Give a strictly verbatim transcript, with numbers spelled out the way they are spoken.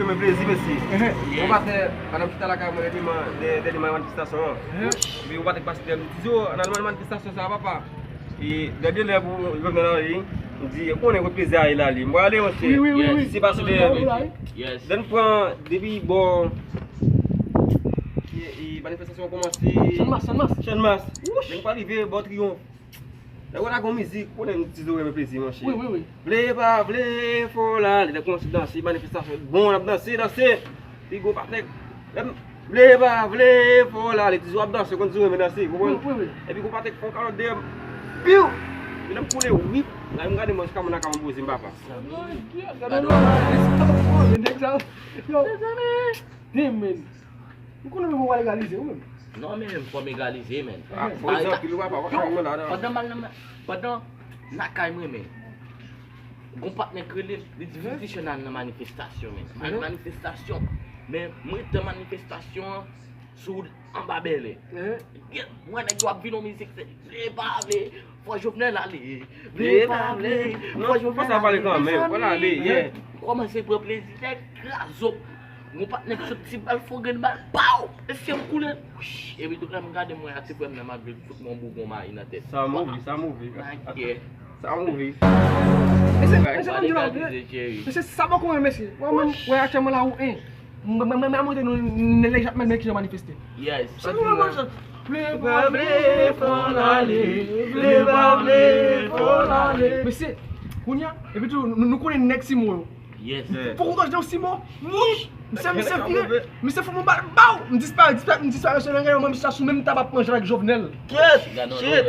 Mwen plezi, mesye. Ou pa te, pandan m chita lakay mwen, dènyèman, dè-, dènyèman manifestasyon an. Epi ou pa te pase dèyè m, di, "Tizo, ann al nan manifestasyon sa a, papa." E, dèyè lè pou Jovenel ale, m di, "Ou konnen kote plezi a ye la, li." M prale, monchè. Wi, wi, wi, wi. Se pase dèyè m. Lè n pran depi bò, e, e, manifestasyon an kòmanse. Channmas, Channmas. Channmas. Lè n pral rive bò Triyonf. Lè w la gon mizik, konnen Tizo renmen plezi, monchè. Wi, wi, wi. Vle pa vle, fò w ale. Lè kòmanse danse, manifestasyon bon, n ap danse, danse. Pi gwo patnè. Lè m, vle pa vle, fò w ale. Tizo ap danse, konn Tizo renmen danse, konprann? Wi, wi, wi. Epi gwo patnè fè yon kalòt dèyè m. Piw! Epi lè m koule, wip! Lè m gade mwen, jiska mwen nan ka mwen poze m, papa. Gade w. Nèg sa yo. Yo. Damn, man. Ou konnen menm ou pa legalize ou menm? Non, men menm fò m egalize, men. Ah, fò egzanp, ou pa, pa, pa, pa, pa, pa, pandan m al nan, pandan lakay mwen, men, gon patnè k rele m, li di, "Vin ti chèn al nan manifestasyon, men." M al manifestasyon. Men, mwen te manifestasyon an sou anba Bèlè. Mwen, nèg yo ap vin yon mizik, se, vle pa vle, fò Jovenel ale. Vle pa vle, fò Jovenel ale. Fò sa pale kanmenm, fò l ale, yeah. M kòmanse pran plezi, nèg kraze w. Mwen pa t nèk sot ti bal fò grenn bal, pow! Mesye m koule. Epi tout lè m gade mwen a ti frè m nan malgre l fout mwen yon bougon mayi nan tèt. Sa move, sa move. Sa move. Mesye, mesye, mesye, sa poko yon mesye. Mwen menm, wè aktyèlman la ou en. Mwen, mwen, mwen, mwen montre nou nèg ap menm ki jan manifeste. Yes. Sa nou wè mwen jan. Vle pa vle, fò l ale. Vle pa vle, fò l ale. Mesye, kounye a, epi tou, nou, nou konnen nèg Simo yo. Yes. Fò kontan jan Simo, wouch! Misye, misye vire, misye fò mwen bal, baw! M disparèt, disparèt, m disparèt, se nan reyon mwen, misye sou menm tab ap manje avèk Jovenel. Yes! Shit!